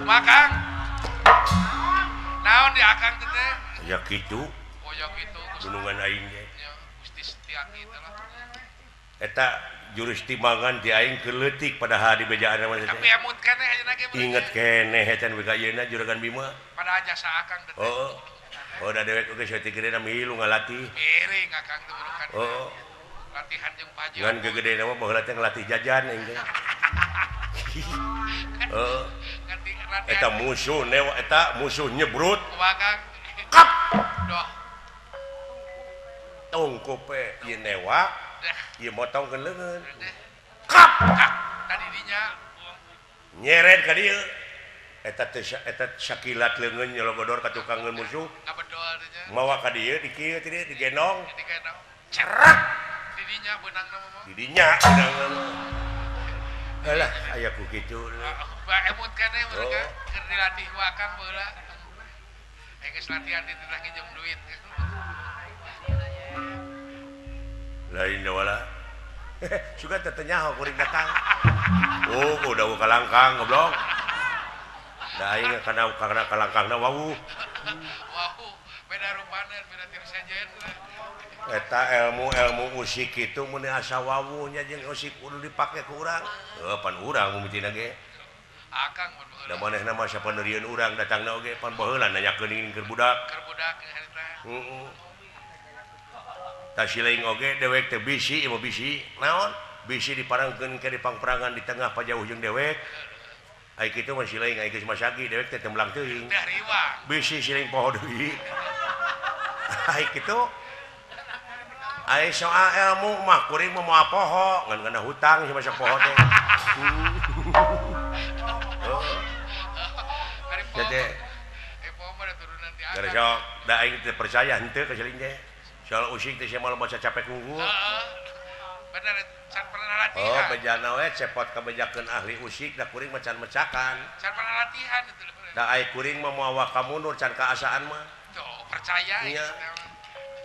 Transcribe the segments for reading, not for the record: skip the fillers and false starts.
Kumaha Kang? Naon di akang teh teh? Ya kitu. Oh ya kitu Gusti. Gunungan aing ge. Ya, Gusti Setiaki teh lah. Eta jurus timbangan di aing keur leutik padahal di bejaan mah teh. Tapi emut keneh ayeuna ge. Inget keneh eta we ka ayeuna juragan Bima. Pada jasa akang teh. Heeh. Oh da dewek oge saeutik gedena milu ngalatih. Miring akang teh burukan. Heeh. Latihan jeung Pak Haji. Ngan gegedena mah baheula teh ngelatih jajan aing teh. Heeh. Eta musuh newa eta musuh nyebrut. Kumaha Kang? Kap. Doh. Tungkup we ieu newa, ieu motongkeun leungeun. Kap. Tadi dinya nyeret ka dieu. Eta teh eta sakilat leungeun nyologodor ka tukangeun musuh. Ngabedol teh nya. Mawa ka dieu di kieu teh digendong. Digendong. Cerak. Di dinya beunangna mah. Di dinya beunangna mah. Alah aya ku kitu. Ba emut keneh mereka keur dilatih ku akang baheula. Geus latihan dititah nginjem duit. Lain wala. Suka teh teu nyaho kuring datang. Oh, udah kalangkang goblok. Da aing kana kalangkangna wawuh. Wawuh, beda rupana, beda tir sejen. Eta ilmu-ilmu usik kitu mun asa wawuh nya jeung usik kudu dipake ku urang. Heuh pan urang mimitina ge. Akang mun baheula. Da manehna mah sapaneurieun urang datangna oge pan baheula nanyakeun ieu keur budak. Keur budak harita. Heeh. Tah silaing oge dewek teh bisi ieu mah bisi. Naon? Bisi diparangkeun ke dipangperangan di tengah pajauh jeung dewek. Ai kitu mah silaing ai geus masagi dewek teh teu melang teuing. Bisi silaing poho deui. Ai kitu ai soal ilmu mah kuring mah moal poho ngan kana hutang si masa poho teh. Heeh. Teh. Gara sok da aing teh percaya henteu ka silaing teh. Soal usik teh sia mah loba capek unggul. Heeh. Bener can pernah latihan. Oh, bejana we cepot kabejakeun ahli usik da kuring mah can mecakan. Can pernah latihan itu. Da ai kuring mah moal waka mundur can kaasaan mah. Tuh, percaya. Iya.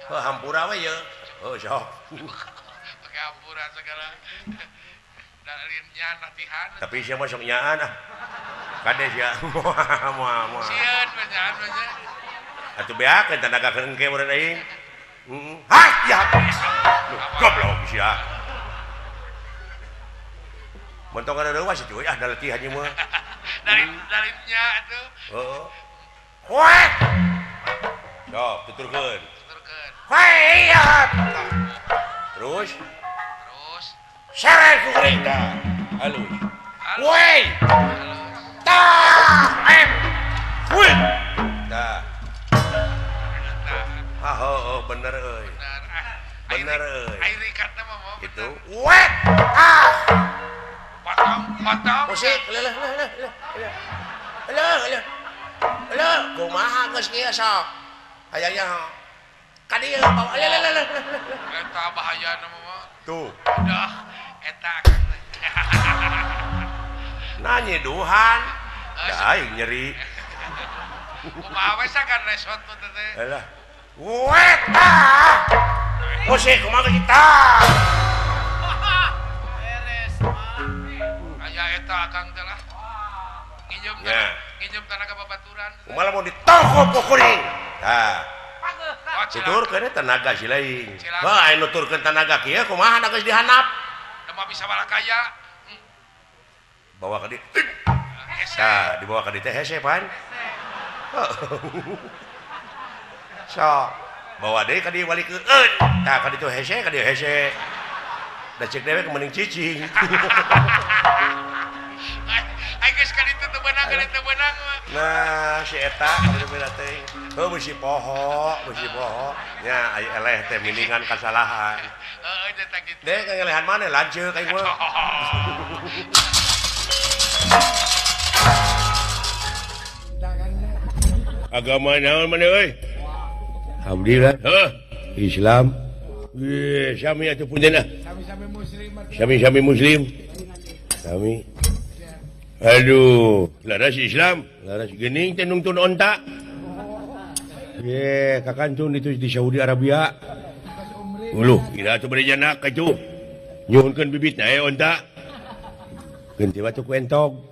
Heuh hampura we ye. Oh, sok. Pakai hampura segala. Dalinnya latihan. Tapi sia mah sok nyaan ah. Kade sia. Moal moal moal. Sieun mah nyaan mah nya. Atuh beakeun tanaga engke meureun aing. Heeh. Hah, ya. Goblok sia. Montong ada reuas cuy, ah da latihan ieu mah. Dalinnya atuh. Heeh. Hoe. Sok, tuturkeun. Tuturkeun. Hoe ya. Terus. Terus. Seret ku kuring tah. Halus. Hoe. Tah, em. Wih. Tah. Ah, oh, bener euy. Bener. Bener euy. Ai rikatna mah mau. Gitu. Wet. Ah. Potong, potong. Musik, leuh leuh leuh leuh. Leuh leuh. Leuh, kumaha geus kieu sok. Hayang nyaho. Ka dieu bawa leuh leuh leuh. Eta bahayana mah. Tuh. Udah eta akang teh. Nanya duhan. Da aing nyeri. Kumaha we sakan resot tuh teh. Alah. Wet. Ah. Musik kumaha geus kita. Beres mah. Aya eta akang teh lah. Nginjem Ya. nginjem tanaga babaturan. Kumaha lamun ditongkop ku kuring. Tah. Oh, Tuturkeun tenaga si lain. Cilaka. Heuh aya nuturkeun tanaga kieu kumaha da geus dihandap. Da mah bisa balakaya. Bawa ka dieu. Hese. Tah, dibawa ka dieu teh hese pan. Sok, bawa deui ka dieu balikeun. Tah ka ditu hese ka dieu hese. Da ceuk dewek mending cicing. Ai geus ka ditu teu beunang ka ditu teu beunang mah. Nah, si eta kabeh teh. Heuh bisi poho, bisi poho. Nya ai eleh teh miningan kasalahan. Heeh, eta kitu. Deh ngelehan maneh lanceuk aing mah. Agama naon maneh euy? Alhamdulillah. Heuh, Islam. Wih, sami atuh punten ah. Sami-sami muslim. Sami-sami muslim. Sami. Aduh, laras Islam, laras geuning teh nungtun onta. Ye, kakantun itu di Saudi Arabia. Uluh, kira atuh bade janak atuh. Nyuhunkeun bibitna aya onta. Geunti batu ku entog.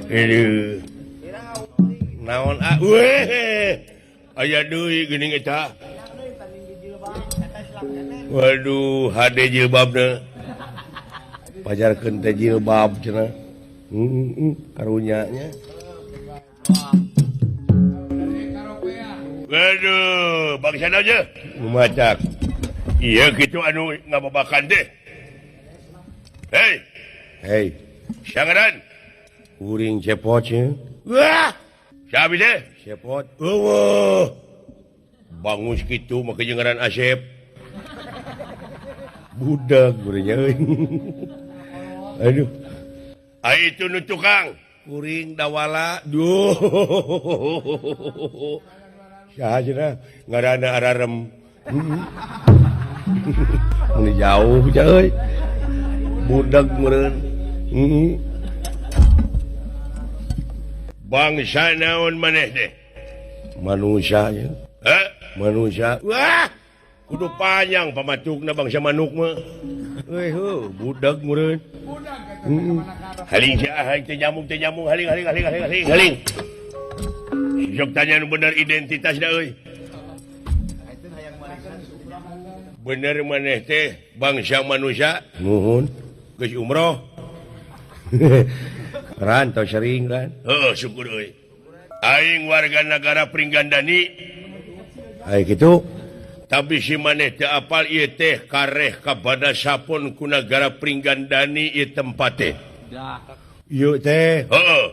Aduh. Naon ah? Weh. Aya deui geuning eta. Waduh, hade jilbabna. Pajarkeun teh jilbab cenah. Karunya nya. Waduh, bangsa aja. Macak. Iya kitu anu ngababakan teh. Hei. Hei. Sangaran. Kuring cepot nya. Wah. Saha teh? Cepot. Eueuh. Bangus kitu make jeung ngaran Asep. Budak gurenya euy. Aduh. Ai itu nu tukang kuring dawala. Duh. Saha cenah ngaranna ararem. Ini jauh euy. Budak meureun. Bangsa naon maneh teh? Manusia nya. Heh? Manusia. Wah. Kudu panjang pamatukna bangsa manuk mah. Euy heuh, budak meureun. Haling sia haing teh nyamuk haling haling haling haling haling haling. Sok tanya nu bener identitasna euy. Bener maneh teh bangsa manusia? Nuhun. Geus umroh. Rantau sering kan? Heeh, syukur euy. Aing warga negara Pringgandani. Ai kitu. Tapi si maneh teu apal ieu teh kareh kabada sapun ku nagara Pringgandani ieu tempat teh. Ieu teh. Heeh.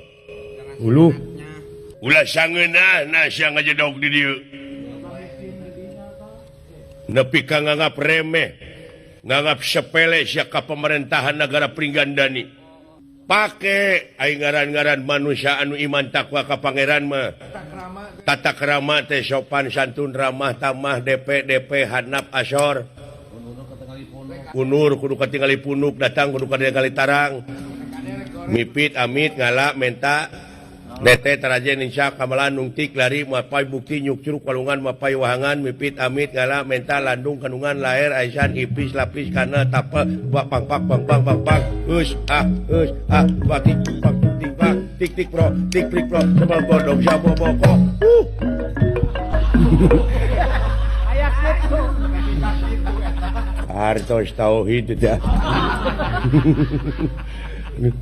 Uluh. Ulah sangeunah na sia ngajedog di dieu. Nepi ka nganggap remeh, nganggap sepele sia ka pemerintahan nagara Pringgandani. Pake aing ngaran-ngaran manusia anu iman takwa ka pangeran mah. Tata krama teh sopan santun ramah tamah DP DP hanap asor. Unur kudu katingali punuk datang kudu katingali tarang. Mipit amit ngala menta nete taraje ninsa kamalan nungtik lari mapai bukti nyuk curuk walungan mapai wahangan mipit amit ngala menta landung kandungan laer aisan ipis lapis kana tapa bak pang pak bang bang bang bang us ah batik pak tik pak tik tik pro tik prik pro sebal godong sabo boko hartos tauhid teh.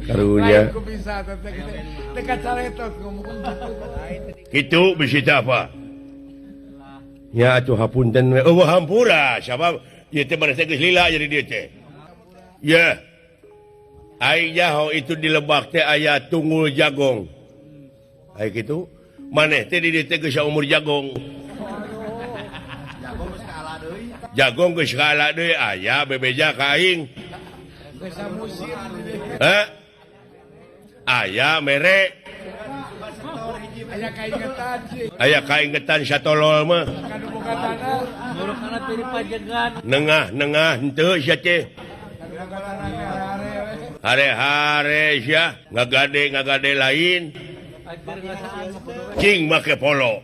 Karunya. Itu bisa apa? Ya atuh hapunten we. Eueuh hampura sabab ieu teh maneh teh geus lila jadi dieu teh. Ya. Aing nyaho itu di lebak teh aya tunggul jagong. Ai kitu maneh teh di dieu teh geus umur jagong. Jagong geus kaala deui aya bebeja ka aing. Heh? Aya mere aya kaingetan satolol mah. Nengah-nengah henteu sia teh. Hare-hare sia ngagade-ngagade lain. Cing make polo.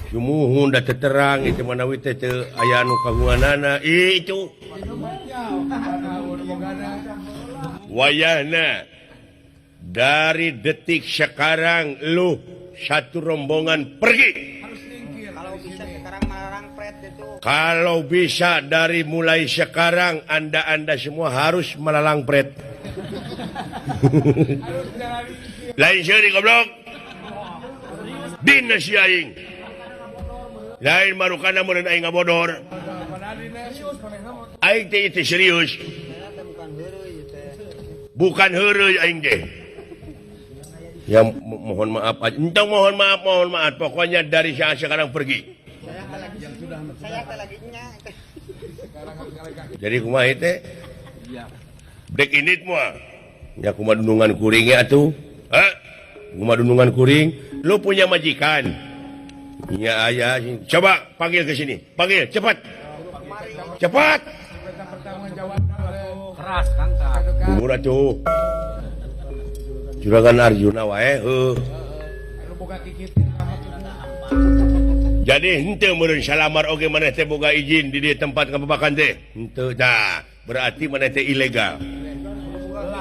Sumuhun da terang itu manawi teh teu aya anu kagunganana itu. Wayahna dari detik sekarang lu satu rombongan pergi. Kalau bisa dari mulai sekarang Anda-anda semua harus melalang pret. Lain seuri goblok. Dina si aing. Lain marukana meureun aing ngabodor. Aing teh itu serius. Bukan heureuy aing teh. Ya mohon maaf aja. Entong mohon maaf. Pokoknya dari saat sekarang pergi. Jadi kumaha teh? Dek indit moal. Ya kumaha dunungan kuring ya atuh. Hah? Kumaha dunungan kuring? Lu punya majikan. Ya ayah, coba panggil ke sini. Panggil cepat. Cepat. Keras Kang. Umur atuh. Juragan Arjuna wae heuh. Jadi henteu meureun salamar oge maneh teh boga izin di dieu tempat ngababakan teh. Henteu tah, berarti maneh teh ilegal.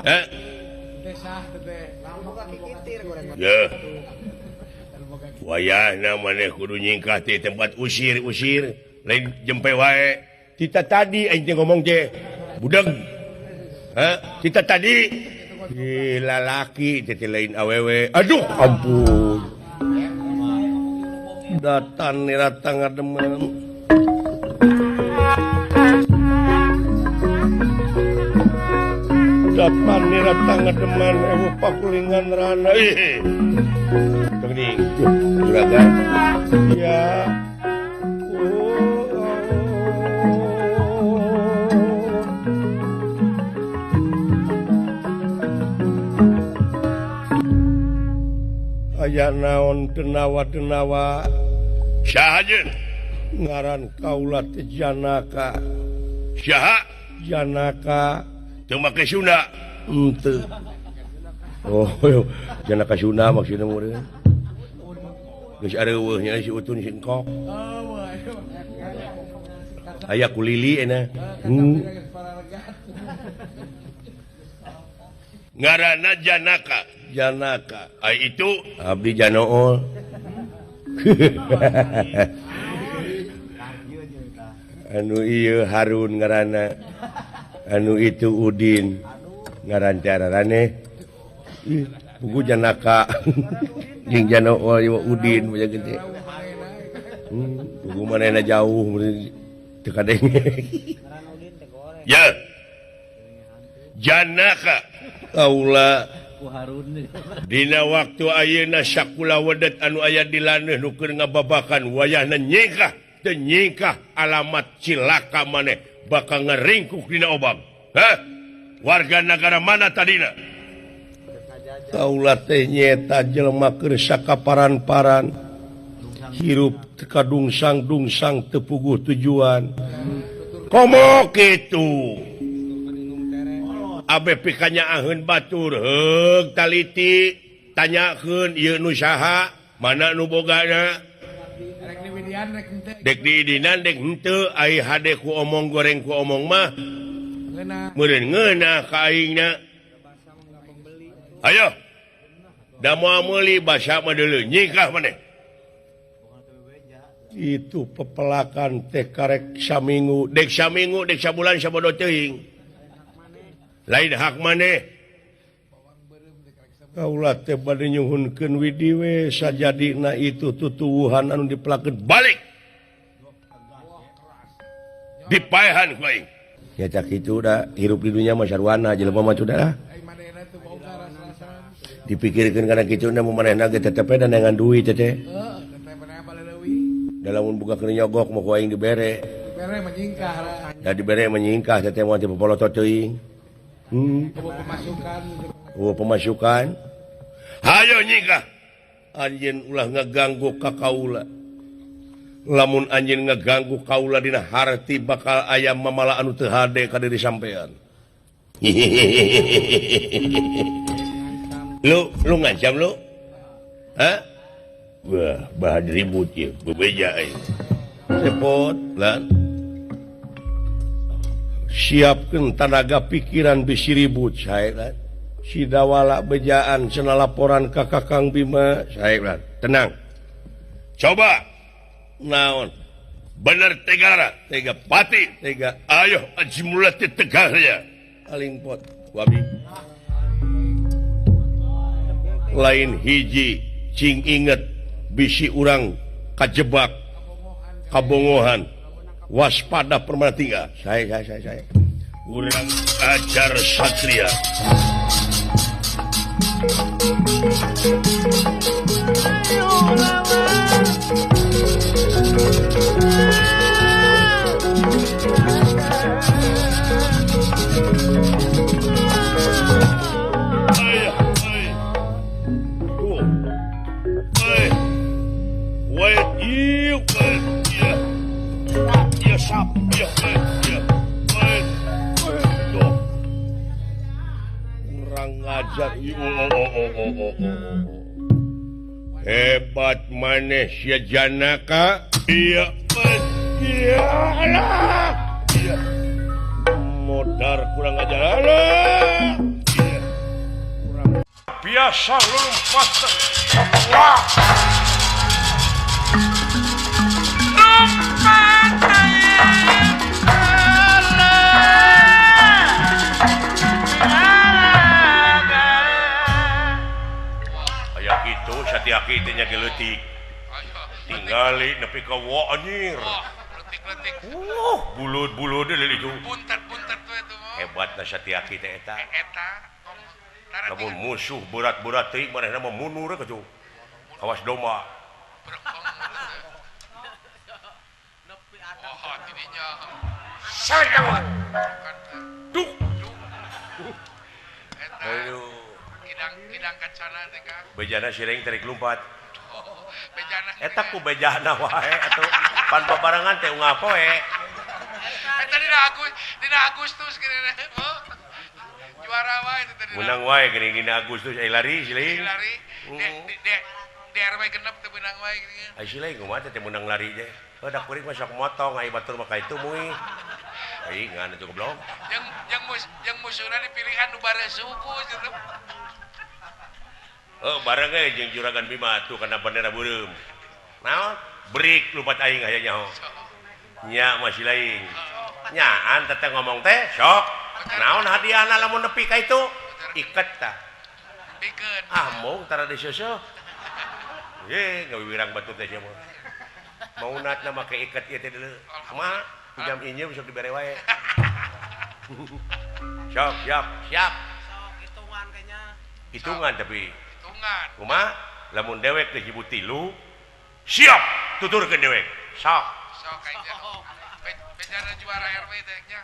Heh? Ya. Wayahna maneh kudu nyingkah ti tempat usir-usir lain jempe wae. Kita tadi aing teh ngomong teh budeg. Hah? Kita tadi lalaki teh lain awewe. Aduh ampun. Datan nirata ngademen. Datan nirata ngademen ewu pakulingan rana. Ih. Geuning juragan. Ya. Aya naon denawa-denawa saha jeung ngaran kaula teh Janaka. Saha Janaka teu make Sunda henteu. Oh Janaka Sunda maksudna meureun geus areuweuh nya si Utun si Engkok aya kulili cenah. Ngaranna Janaka. Janaka ai itu abdi Janool. Anu ieu Harun ngaranna, anu itu Udin ngaran teh ararane. Ih buku Janaka jeung Janool ieu Udin banyak gede. Buku manehna jauh teu kadenge. Ya Janaka kaula dina waktu ayeuna sakula wedet anu aya di laneuh nu keur ngababakan wayahna nyingkah teu nyingkah alamat cilaka maneh bakal ngeringkuk dina obang. Hah? Warga negara mana tadina? Kaula teh nyaeta jelema keur sakaparan-paran hirup teu kadungsang-dungsang teu puguh tujuan. Komo kitu. Abe pikanya aheun batur heug taliti tanyakeun ieu nu saha mana nu bogana dek diidinan dek henteu ai hade ku omong goreng ku omong mah meureun ngeunah ka aingna. Ayo da moal meuli basa mah deuleu nyingkah maneh. Itu pepelakan teh karek saminggu dek saminggu dek sabulan sabodo teuing lain hak maneh. Kaula teh bade nyuhunkeun widi we sajadina itu tutuwuhan anu dipelakeun balik dipaehan ku aing. Ya cak kitu da hirup di dunya mah sarwana jelema mah sudah dipikirkeun kana kitu na manehna ge tetep we dengan duit teh. Da lamun buka keur nyogok mah ku aing dibere. Dibere menyingkah. Da dibere menyingkah teh moal teh popolotot teuing. Pemasukan. Oh, pemasukan. Hayo nyingkah. Anjeun ulah ngeganggu ka kaula. Lamun anjeun ngeganggu kaula dina harti bakal aya mamala anu teu hade ka diri sampean. Lu ngancam lu? Hah? Wah, bahan ribut ieu, bebeja aing. Repot lan. Siapkan tanaga pikiran bisi ribut saya sidawala bejaan cenah laporan ka Kakang Bima saya tenang coba naon bener tegara tega pati tega ayo aji mulati tegarnya aling pot wabi lain hiji cing inget bisi urang kajebak kabongohan waspada permana tinggal. Saya urang ajar satria. Kurang ngajar. Hebat maneh sia Janaka. Iya, iya, alah. Iya. Modar kurang ajar. Alah. Iya. Kurang biasa lompat. Wah. Lompat. Aya kitu Satyaki teh nya leutik. Tingali nepi ka wa anjir. Letik-letik. Bulud-bulud deui itu. Puntet-puntet we tuh. Hebatna Satyaki teh eta. Eta. Lamun musuh berat-berat teuing manehna mah mundur kitu. Kawas domba. Oh, tidinya. Sareng. Duk. Eta. Aduh. Kidang-kidang kacana teh Kang. Bejana siring tarik lumpat. Bejana. Eta ku bejana wae atuh. Pan babarengan teh unggal poe. Eta dina Agustus geuning. Juara wae teh dina. Menang wae geuning dina Agustus ai lari siling. Lari. Di RW genep teh menang wae geuning. Ai siling kumaha teh menang lari teh. Heuh da kuring mah sok motong ai batur mah ka itu mui. Ai ngan atuh goblok. Jeung musuhna dipilihan nu baresuku gitu. Oh, bareng ge jeung Juragan Bima tuh kana bendera beureum. Naon? Break lupat aing aya nyaho. Nya masih lain. Nyaan teteh ngomong teh sok. Naon hadiahna lamun nepi ka itu? Iket tah. Pikeun. Ah, mung tara diseuseuk. Ye, gawe wirang batur teh sia mah. Maunatna make iket ieu teh deuleu. Kumaha? Jam injem sok dibere wae. Sok, siap, siap. Sok hitungan kayaknya. Hitungan tapi. Hitungan. Kumaha? Lamun dewek geus nyebut tilu, siap tuturkeun dewek. Sok. Sok kayaknya. Bejana juara RW teh nya.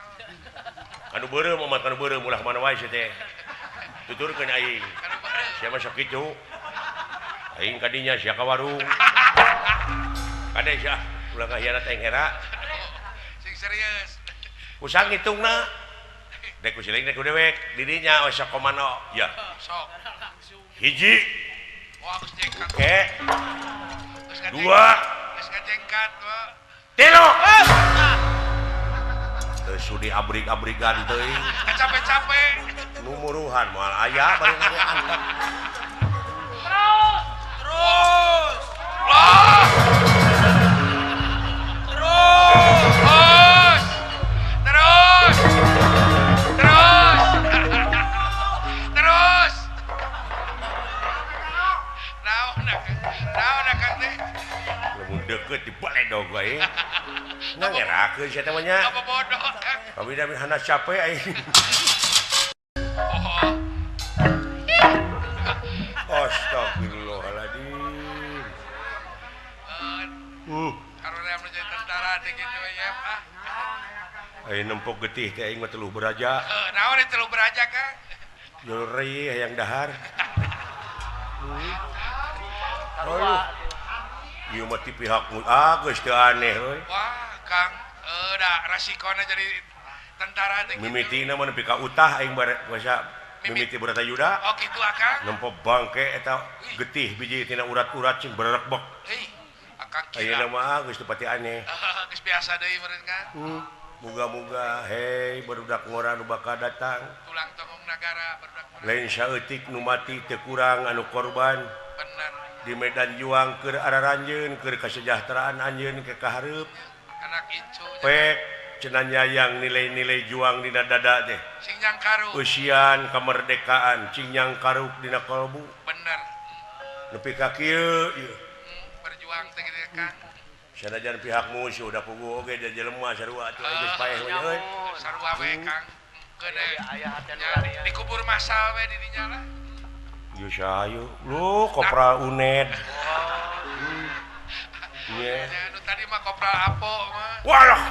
Kanu beureum omat kanu beureum ulah mana wae sia teh. Tuturkeun aing. Sia mah sok kitu. Aing ka dinya sia ka warung. Kade sia ulah ngahianat aing era. Sing serius. Usang ngitungna. Dek ku siling dek ku dewek di dinya we sok komando. Ya. Sok. Hiji. Wah, geus jengkat. Oke. Dua. Geus ngajengkat, Pak. Tilu. Teu sudi abrik-abrikan teuing. Capek-capek. Numuruhan moal aya bari ngangkat. Terus. Terus. Loh. Terus. Terus. Terus. Terus. Terus. Naon naon akang teh? Lamun deukeut dibaledog wae. Ngerakeun sia teh mah nya. Apa bodoh Kang? Kami da hana capek aing. Oh. Astagfirullahaladzim. Karena menjadi tentara teh kitu ya, ah. Aing nempok getih teh aing mah teluh beraja. Naon teh teluh beraja, Kang? Jolrei hayang dahar. Aduh. Ieu mah ti pihak geus teu aneh euy. Wah, Kang, da rasikona jadi tentara teh kitu. Mimitina mah nepi ka utah aing basa mimiti Bratayuda. Oh kitu akang. Nempo bangke eta getih biji tina urat-urat cing bererekbek. Hei, akang kira. Ayeuna mah geus teu pati aneh. Geus biasa deui meureun kan. Muga-muga hei barudak ngora nu bakal datang. Tulang tongong nagara barudak ngora. Lain saeutik nu mati teu kurang anu korban. Bener. Di medan juang keur araranjeun keur kasejahteraan anjeun ke kahareup. Anak incu. Pek cenah nyayang nilai-nilai juang dina dada teh. Cing nyangkaruk. Eusian kemerdekaan cing nyangkaruk dina kalbu. Bener. Nepi ka kieu ieu. Berjuang teh kitu Kang. Sanajan pihak musuh da puguh oge da jelema sarua atuh aing geus paeh we euy. Sarua we Kang. Gede dikubur massal we di dinya lah. Ieu sayu lu kopral UNED. Iya. Nu tadi mah kopral Apo mah. Walah.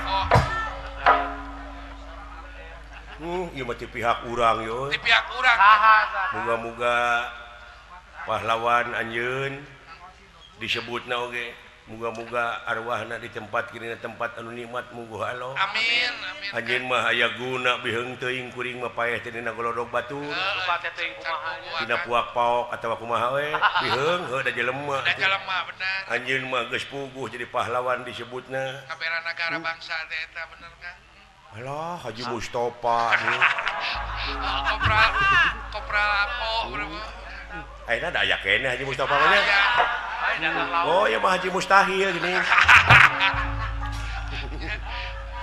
Ieu mah ti pihak urang ieu. Ti pihak urang. Muga-muga pahlawan anjeun disebutna oge. Muga-muga arwahna di tempat kirina tempat anu nikmat mungguh Allah. Amin amin. Anjeun mah aya guna biheung teuing kuring mah paeh teh dina golodog batur. Dina puak paok atawa kumaha we biheung heuh da jelema. Da jelema bener. Anjeun mah geus puguh jadi pahlawan disebutna. Kabera nagara bangsa teh eta bener kan. Alah Haji Mustofa. Kopral kopral Apo berapa. Ayeuna da aya keneh Haji Mustafa mah nya. Oh, ya mah Haji Mustahil gini.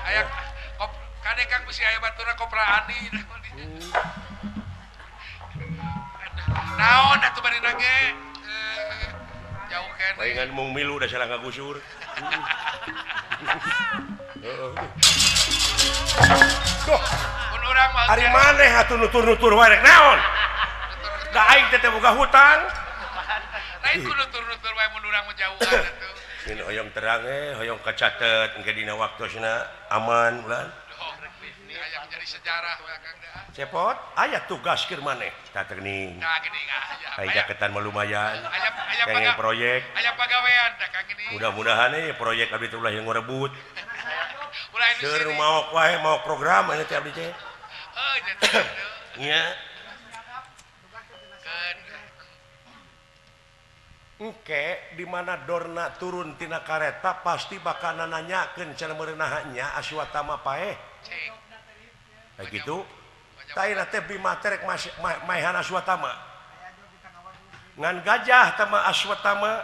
Aya kop kade Kang bisi aya baturna kopra ani. Naon atuh bari nage? Jauh keneh. Palingan mung milu da salah ngagusur. Heeh. Duh, mun urang mah ari maneh atuh nutur-nutur wae rek naon? Da aing teh teu boga hutang. Lain ku nutur-nutur wae mun urang mah jauhan atuh. Ini hoyong terang hoyong kacatet engke dina waktosna aman ulah. Hayang jadi sejarah we Kang da. Cepot aya tugas keur maneh tah geuning. Tah geuning aya. Aya jaketan mah lumayan. Aya kenging proyek. Aya pagawean tah Kang geuning. Mudah-mudahan proyek abdi teh ulah yang ngarebut. Ulah nu seueur maok wae maok program aya teh abdi teh. Heuh teh. Nya. Engke di mana Dorna turun tina kareta pasti bakal nanyakeun cenah meureunahnya Aswatama paeh. Kayak gitu. Taina teh Bima teh rek maehan Aswatama. Ngan gajah tama Aswatama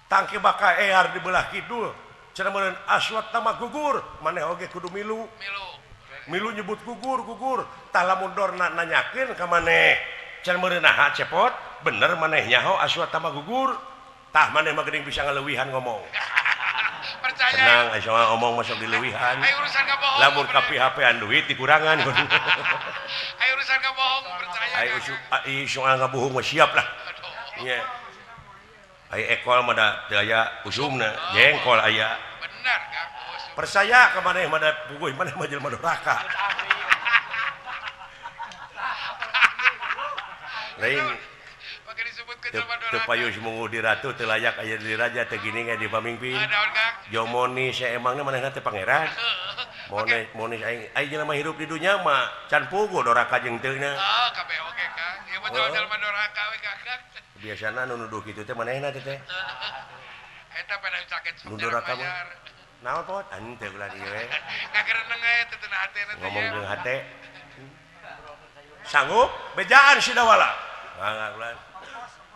tangke bakal ear di belah kidul. Cenah meureun Aswatama gugur, maneh oge kudu milu. Milu nyebut gugur gugur. Tah lamun Dorna nanyakeun ka maneh cenah meureunah cepot bener maneh nyaho Aswatama gugur tah maneh mah geuning bisa ngaleuwihan ngomong. Percaya. Tenang aya ngomong masuk dileuwihan. Ayo urusan kabohong. Lamun ka PHP-an duit dikurangan. Ayo urusan kabohong percaya. Ayo soal ngabohong mah siap lah. Nya. Aya ekol mah da teu aya usumna, jengkol aya. Bener Kang. Percaya ka maneh mah da puguh maneh mah jelema doraka. Lain teu payus mungu di ratu teu layak aya di raja teu gini di pamingpin. Jomoni saemangna manehna teh pangeran. Monis aing aing jelema hirup di dunya mah can puguh doraka jeung teu na. Oh, kabeh oge Kang. Ieu mah jelema doraka we Kang. Biasana nu nuduh kitu teh manehna teh teh. Eta pada sakit nu doraka mah. Naon pot? Henteu ulah dieu we. Ngagereneng we teh teu hatena teh. Ngomong jeung hate. Sanggup bejaan Sidawala. Mangga ulah.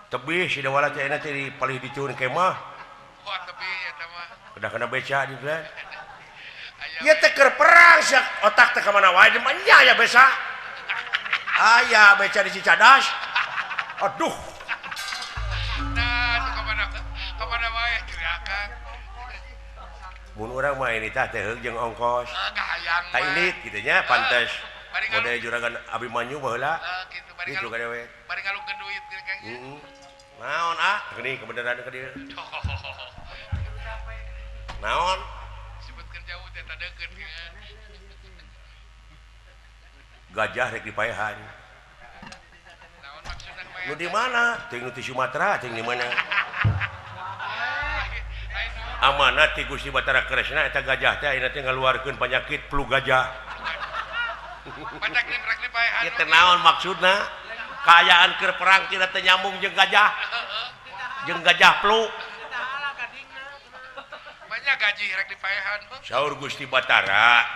Tebih Sidawala teh ayeuna teh di palih diceun kemah. Wah, tebih eta mah. Udah kena beca di teh. Ieu teh keur perang sia otak teh ka mana wae mah nya aya beca. Aya beca di Cicadas. Aduh. Nah, ka mana wae gerakan. Mun urang mah ini tah teh heug jeung ongkos. Kahayang. Tah indit kitu nya pantes. Model juragan Abimanyu baheula. Kitu kitu ka dewe. Bari ngalungkeun duit Kang. Heeh. Naon ah? Geuning kebenaran ka dieu. Naon? Sebutkeun jauh teh tadeukeun. Gajah rek dipaehan. Naon maksudna Nu di mana? Teuing nu ti Sumatera, teuing di mana? Amanat ti Gusti Batara Kresna eta gajah teh ayeuna teh ngaluarkeun panyakit flu gajah. Ieu teh naon maksudna? Kaayaan keur perang tina teh nyambung jeung gajah. Jeung gajah flu. Banyak gaji rek dipaehan. Saur Gusti Batara.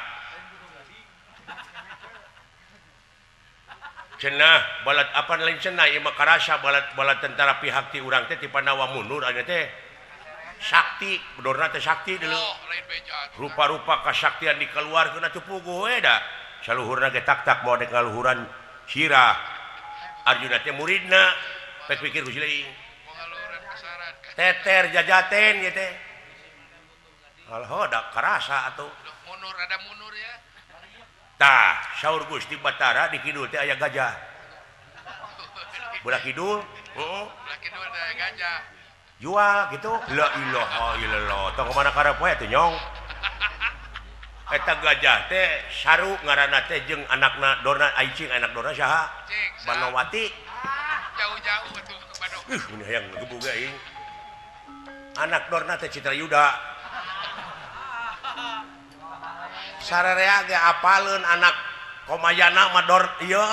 Cenah balat apa lain cenah ieu mah karasa balat balat tentara pihak ti urang teh ti Pandawa mundur ayeuna teh. Sakti, bedorna teh sakti dulu. Rupa-rupa kasaktian dikeluarkeun atuh puguh we da. Saluhurna ge tak-tak moal dek ngaluhuran sirah. Arjuna teh muridna, pek pikir ku sileung. Teter jajaten ieu teh. Alho da karasa atuh. Mundur ada mundur ya. Tah, saur Gusti Batara di kidul teh aya gajah. Belah kidul, heeh. Belah kidul teh aya gajah. Jual gitu. La ilaha illallah. Tong ka mana karep we atuh nyong. Eta gajah teh saru ngaranna teh jeung anakna Dorna aicing anak Dorna saha? Banowati. Jauh-jauh atuh Banowati. Ih, hayang gebug aing. Anak Dorna teh Citrayuda. Sararea ge apaleun anak Komayana mah Dor ieu.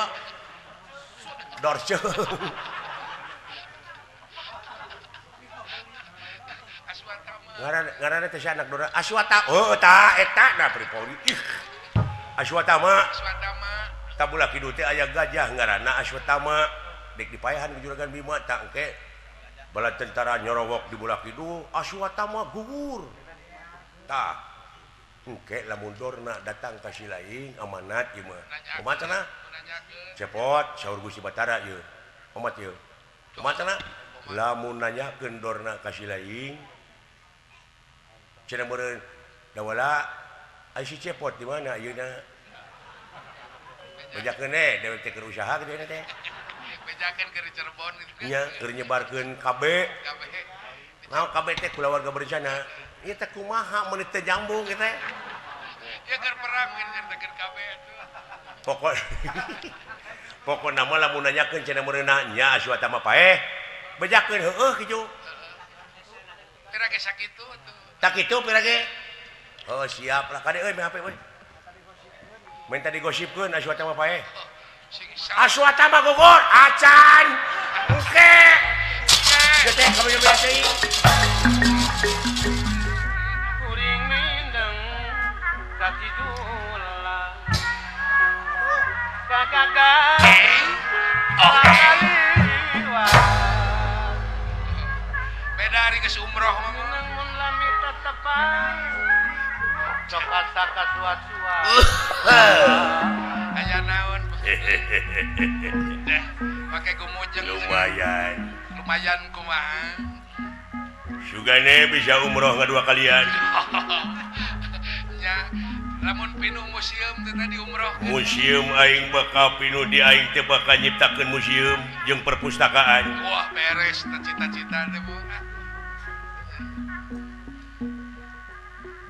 Dorceung. Ngaranna teh anak Dorna Aswata. Oh, tah eta na pripori. Ih. Aswatama. Aswatama. Tabulah kidul teh aya gajah ngaranna Aswatama. dek dipayahan ku Juragan Bima tak engke bala tentara nyorowok di bola kidul Aswatama gugur. Tah engke lamun Dorna datang ka si Laing amanat ieu mah. Kumaha cenah? Cepot saur Gusti Batara ieu. Omat ieu. Kumaha cenah? Lamun nanyakeun Dorna ka si Laing cenah meureun dawala ai si Cepot di mana ayeuna? Bejakeun we dewek teh keur usaha kitu teh. Bejakeun keur Cirebon kitu. Nya keur nyebarkeun KB. Naon KB teh kulawarga berencana. Ieu teh kumaha meuni teh nyambung kitu teh. Ya keur perang keur KB atuh. Pokok pokona mah lamun nanyakeun cenah meureunna nya Aswatama paeh. Bejakeun heueuh kitu. Pira ge sakitu atuh. Tak kitu pira ge. Oh siap lah kade euy HP euy. Minta digosipkeun Aswatama paeh. Aswatama gugur acan. Engke. Geus teh kami teuing. Kuring mindeng kakidula. Kakak. Beda hari geus umroh mah mun lami tetepan. Sok asa kasuat-suat. Aya naon? Deh, pake gumujeng. Lumayan. Lumayan kumaha? Sugane bisa umroh ngadua kalian. Nya, lamun pinuh museum teh tadi umroh. Museum aing bakal pinuh di aing teh bakal nyiptakeun museum jeung perpustakaan. Wah, beres teh cita-cita teh bu.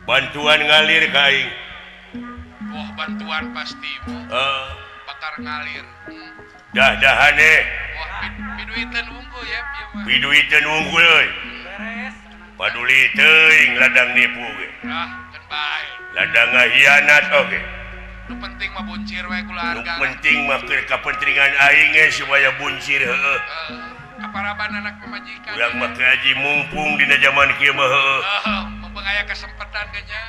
Bantuan ngalir ka aing. Wah, bantuan pasti bu. Bakar ngalir. Dah-dahane. Wah, piduiteun unggul ya ieu mah. Piduiteun unggul euy. Beres. Paduli teuing ladang nipu ge. Ah, keun bae. Ladang ngahianat oge. Nu penting mah buncir we keluarga. Nu penting mah keur kapentingan aing ge supaya buncir heueuh. Kaparaban anak pamajikan. Urang mah haji mumpung dina zaman kieu mah heueuh. Mumpung aya kesempatan ge nya.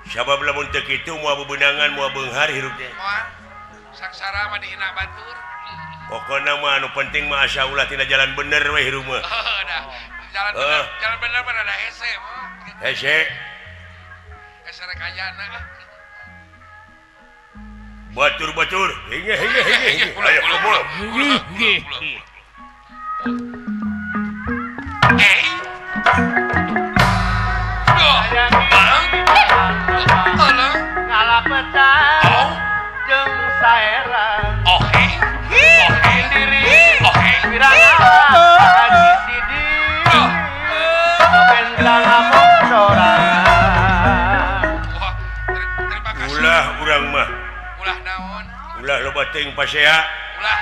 Sabab lamun teu kitu moal bebenangan moal beunghar hirup teh. Moal. Sangsara mah dihina batur. Pokona mah anu penting mah asa ulah tina jalan bener we hirup mah. Heuh dah. Jalan bener, jalan bener mah rada hese mah. Hese. Hese rek ayana. Batur-batur. Hinge hinge hinge. Ayo kumpul. Eh. Duh. Bang. Tolong. Ngalapetan jeung saerang. Oh hei. Oh hei. Oh hei. Haji Sidik. Ben ngamuk sorangan. Wah, terima kasih. Ulah urang mah. Ulah naon? Ulah loba teuing pasea. Ulah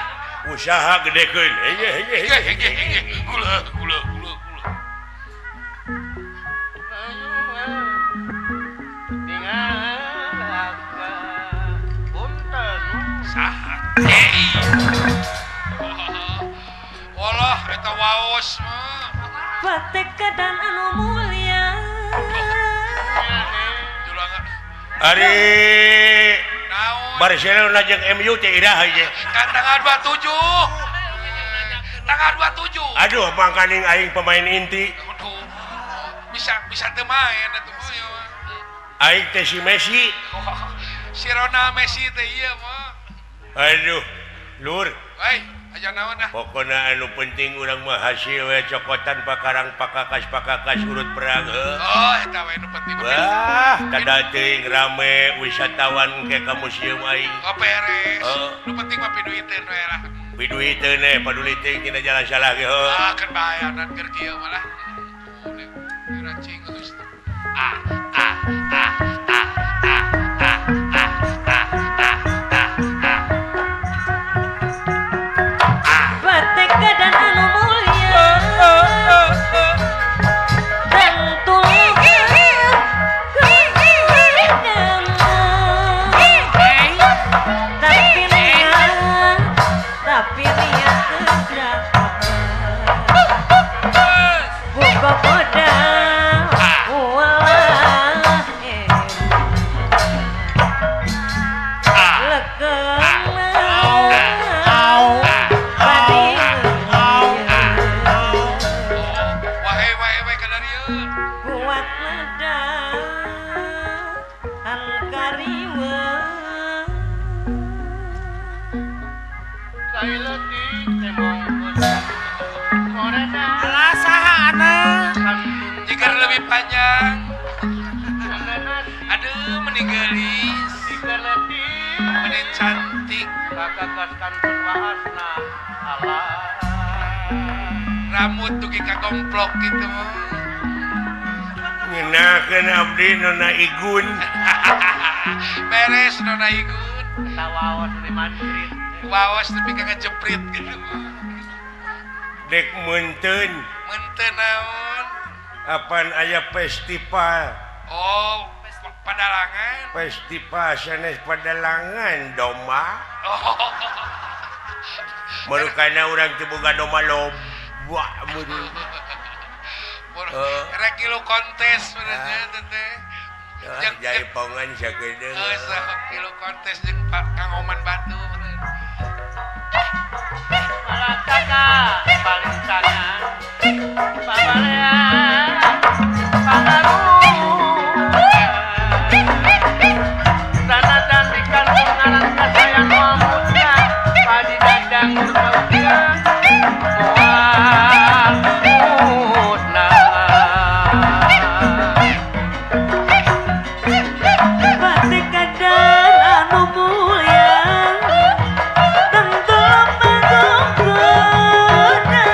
usaha gedekeun. Hege hege hege hege. Ulah ulah ulah ulah. Saha? Walah eta waos mah. Patekadan anu mulia. Ari Barcelona jeung MU teh iraha ieu. Kan tanggal 27. Tanggal 27. Aduh, mangkaning aing pemain inti. Aduh. Bisa bisa teu main atuh mah. Aing teh si Messi. Si Ronald Messi teh ieu mah. Aduh, lur. Hei, aja naon ah. Pokona anu penting urang mah hasil we cokotan pakarang pakakas-pakakas urut perang heuh. Oh, eta we nu penting. Wah, tada teuing rame wisatawan ke ka museum aing. Oh, beres. Nu penting mah piduiteun we lah. Piduiteun we, paduli teuing tina jalan salah ge heuh. Ah, keun bae keur kieu mah lah. Diracing geus. Ah, ah, ah, ah, ah, ah, ah, ah, ah, ah, ah. Patekadan anu mulia tentu tapi niat gerak buka podang ulah lekeun. Tai leutik teh mongkos korena. Alah saha anak? Jika lebih panjang. Aduh meni geulis. Meni cantik. Kakagas kantun waasna alah. Rambut dugi ka gomplok gitu. Ngenakeun abdi Nona Igun. Beres Nona Igun. Eta waos di mancrit. Waos nepi ka ngejeprit gitu. Dek meunteun. Meunteun naon? Apan aya festival. Oh, padalangan. Festival sanes padalangan domba. Oh. Marukana urang teu boga domba loba meureun. Rek ngilu kontes sebenarnya teh. Jaipongan sakedeung. Heeh, ngilu kontes jeung Pak Kang Oman Batu. Malakaka palintangan pabalean pangaruh sanajan di kantung ngaran kasayan moal musna padi dagang urang moal musna. Patekadan anu mulia tentu panggogodana.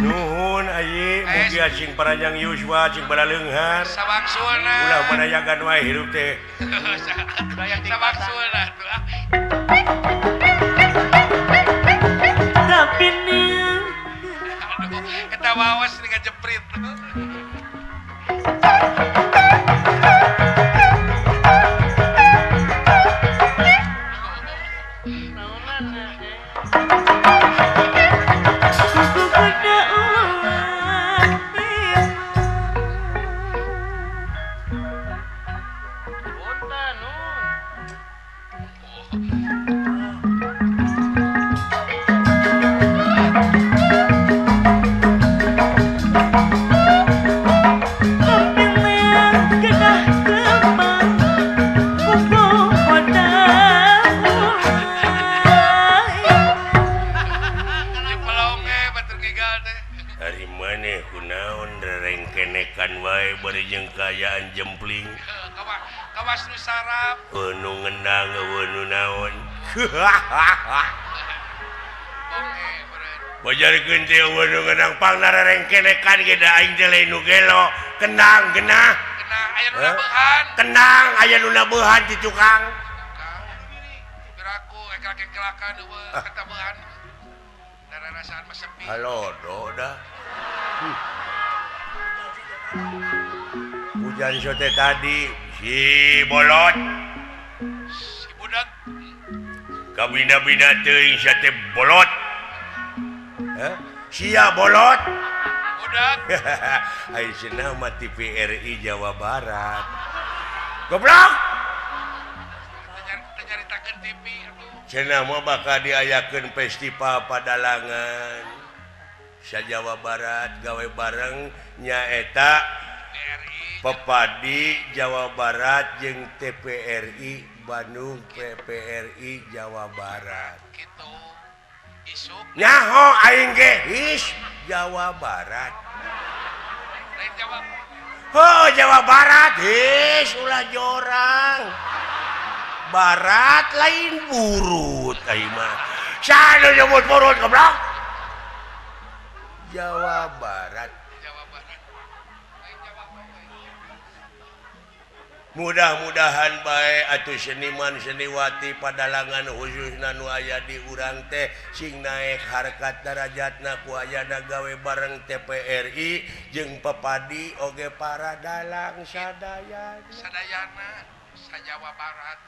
Nuhun ayi mugia sing paranjang yuswa sing baraleunghar. Sawangsulna. Ulah manayagan wae hirup teh. Sawangsulna tuh ah. Tapi nih Aduh, eta waos nih ngejeprit. Kuku ulah Punten nun. Tapi kedah kembang kuku kota ulah. Jeung pelonge batur ngigal teh. Ari maneh kunaon rerengkenekan wae bari jeung kaayaan jempling. Kawas nu sarap. Nu ngendang eueuh nu naon. Bonge meureun. Bajarkeun teh eueuh nu ngendang pangna rerengkenekan ge da aing teh lain nu gelo. Kendang geunah. Kena aya nu nabeuhan. Kendang aya nu nabeuhan ti tukang. Tukang. Beraku eklak-eklakan eueuh katabehan. Dararasaan mah sepi. Halodo dah. Hujan sote tadi si bolot. Si budak. Kabina-bina teuing sate bolot. Hah? Sia bolot. Budak. Ai cenah mah TVRI Jawa Barat. Goblok. Teu nyaritakeun TV atuh. Cenah mah bakal diayakeun festival padalangan. Sa Jawa Barat gawe bareng nyaeta TRI Pepadi Jawa Barat jeung TPRI Bandung PPRI Jawa Barat. Kitu. Isuk Nyaho aing ge his Jawa Barat. Lain Jawa. Oh Jawa Barat his ulah jorang. Barat lain burut aing mah. Saha nu nyebut burut goblok? Jawa Barat. Jawa Barat. Lain Jawa Barat. Mudah-mudahan bae atuh seniman seniwati padalangan khususna nu aya di urang teh sing naek harkat darajatna ku ayana gawe bareng TPRI jeung Pepadi oge para dalang sadayana. Sadayana sa Jawa Barat.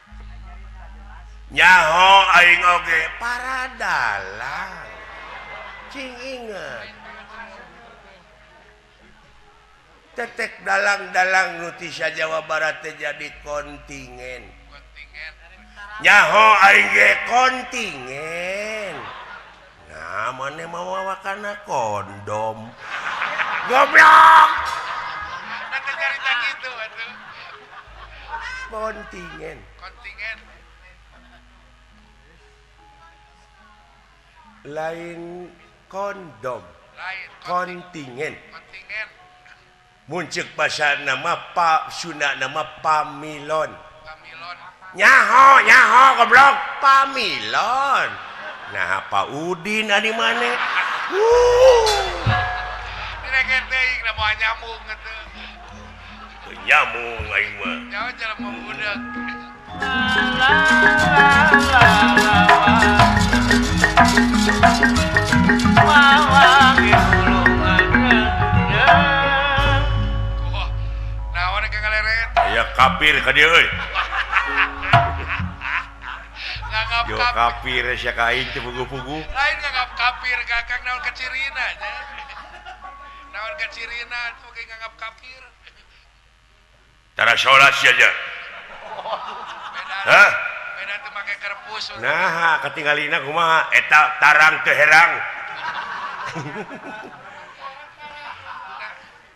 Nyaho aing oge para dalang. Cing inget. Tetek dalang-dalang nu ti Jawa Barat teh jadi kontingen. Kontingen. Nyaho aing ge kontingen. Nah, maneh mawa kana kondom. Goblok. Nah, teh carita kitu atuh. Kontingen. Kontingen. Lain kondom. Lain kontingen. Kontingen. Mun ceuk basa nama pa Sunda nama pamilon. Pamilon. Nyaho, nyaho goblok, pamilon. Nah, Pak Udin ari mane? Direken teuing da moal nyambung atuh. Teu nyambung aing mah. Nyaho jelema budak. La la la la. Wawangi Wah, naon ka ngaleret? Aya kafir ka dieu euy. Nganggap Yo kafir. kafir sia ka aing teu puguh-puguh. Lain nganggap kafir Kakang naon kacirina nya. Naon kacirina tuh ke nganggap kafir. Tara salat sia nya. Beda. Hah? Beda teu make kerpus. Nah, katingalina kumaha? Eta tarang teu herang.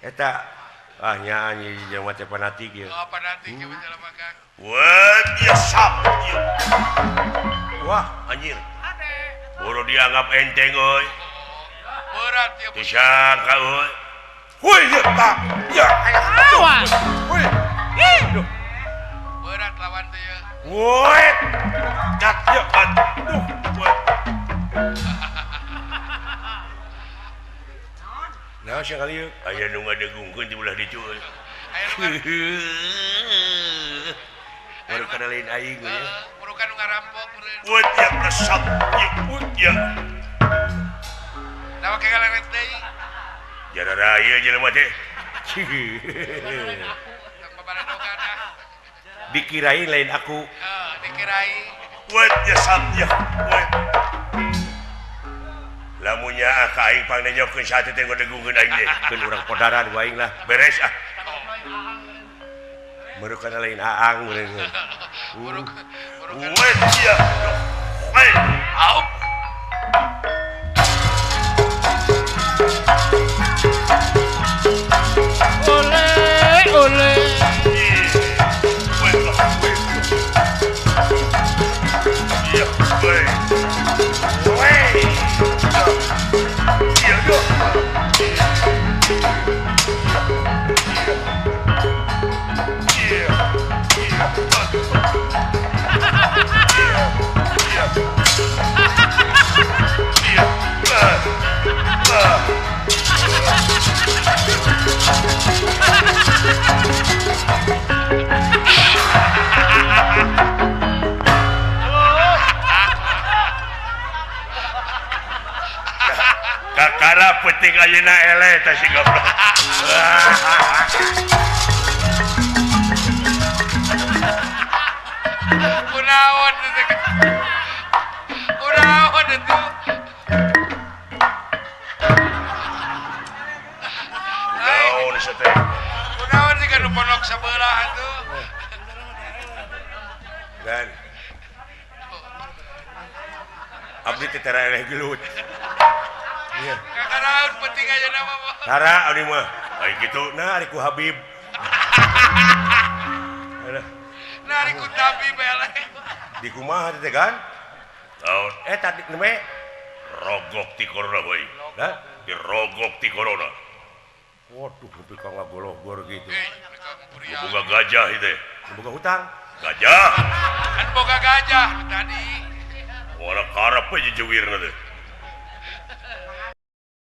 Eta ah nya anjing jelema teh fanatik ieu. Oh, fanatik ieu jelema Kang. Wah, dia sap. Wah, anjir. Boro dianggap enteng euy. Berat ya. Disangka euy. Woi, ya tak. Ya. Awas. Woi. Berat lawan teh ya. Woi. Cat ya aduh. Woi. Nah, sia kali ieu aya nu ngadegungkeun ti belah ditu euy. Aya nu Baru kana lain aing we. Baru kan nu ngarampok meureun. Woi, ya kesat. Ya, ya. Nah, make ngaleret deui. Jarara ieu jelema teh. Tong babaradogan ah. Dikirain lain aku. Heeh, dikirain. Woi, ya sat ya. Woi. Lamunnya ah ka aing pangnenyokeun saat teh ngadegungkeun aing teh. Keun urang podaran ku aing lah. Beres ah. Baru kana lain aang meureun. Buruk buruk. Woi, ya. Woi. Au. Oleh oleh. Woi. Iya, woi. Woi. Iya, yo. Iya. Iya. Iya. Iya. Kakara penting ayeuna eleh teh si goblok. Kunaon teh. Kunaon atuh. Naon sia teh? Kunaon sih kan pondok sebelah atuh. Dan abdi teh tara eleh gelut. Iya. Kakaraun penting ayeuna mah. Tara abdi mah. Ai kitu nah ari ku Habib. Alah, Nah ari ku Tabib eleh. di kumaha teh kan? Naon? Tadi neme rogok ti corona we. Hah? Dirogok ti corona. Waduh, nepi ka ngagologor gitu. Boga gajah itu. Boga hutang. Gajah. Kan boga gajah tadi. Wala karep we jejewirna teh.